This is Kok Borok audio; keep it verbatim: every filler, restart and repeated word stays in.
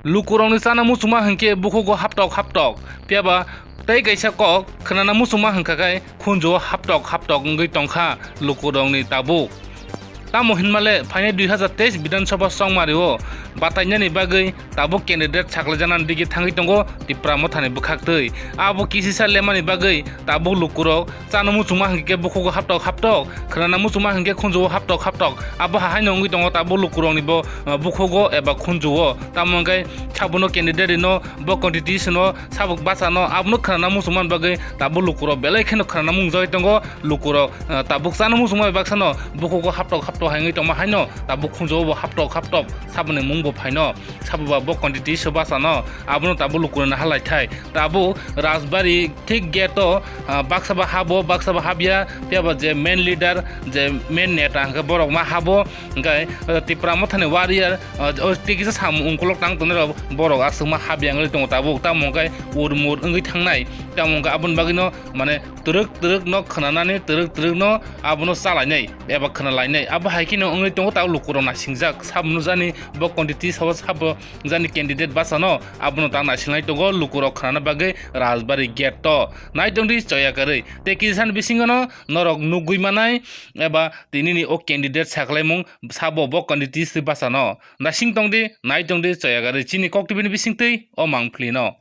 Lukurokni chana muchungma hinkhe bukhugo haptok haptok, phiyaba tei kaisa kok khwnana muchungma hinkha khe khunjuo haptok haptok wngwi tongkha lukurokni tabuk. Tamo hinmale phainai dui hazar teis Bidhan Sabha chongmario batainani bagwi tabuk candidate saklaijaknani digi thangwi tongo Tipra Mothani bwkhaktwi. Abo kisisa lemani bagwi tabuk lukurok chana muchungma hinkhe bukhugo haptok haptok, khwnana muchungma hinkhe khunjuo haptok haptok. Abo hahaino wngwi tongo tabuk lukurokni bo, uh, bukhugo eba khunjuo. Tamo hinkhe sabono candidate rino bo constitution o sabuk bachano abono khwnana muchungmani bagwi tabuk lukurok belai kheno khwnana mungjagwi tongo. Lukurok, uh, tabuk chana muchungma bai baksano bukhugo haptok haptok hai wngwi tongma haino tabuk khunjuo bo haptok haptok saboni mung bo phaino. Sabo ba bo constitution bachano abono tabuk lukurokno halaithai. Tabuk Rajbari thik gate o, ah, baksa ba habo, baksa ba habya, phiyaba je main leader, je main neta hwnkhe borok ma habo, hwnkhe, ah, Tipra Mothani warrior, ah, o tei kisa samung ungkulok tang tongnai rok borok aswk ma habya wngwi tongo tabuk, tamo hwnkhe urmur wngwi thangnai, tamo hwnkhe aboni bagwino mane twrwk twrwk no khwnanani twrwk twrwk no abono chalainai eba khwnalainai, abo hai kheno wngwi tongo tabuk lukurok naisingjak, sabo nujani bo constitution sabo sabo jani candidate bachano abono tang naisinglai tongo lukurok khwnana bagwi Rajbari gate o. Nai tongdi choya kwrwi. Tei kisani bisingono norok nugwi manai eba tinini o candidate saklaimung sabo bo constituency bachano. Naising tongdi, nai tongdi choya kwrwi chini Kok T V ni bisingtwi o mangphlino.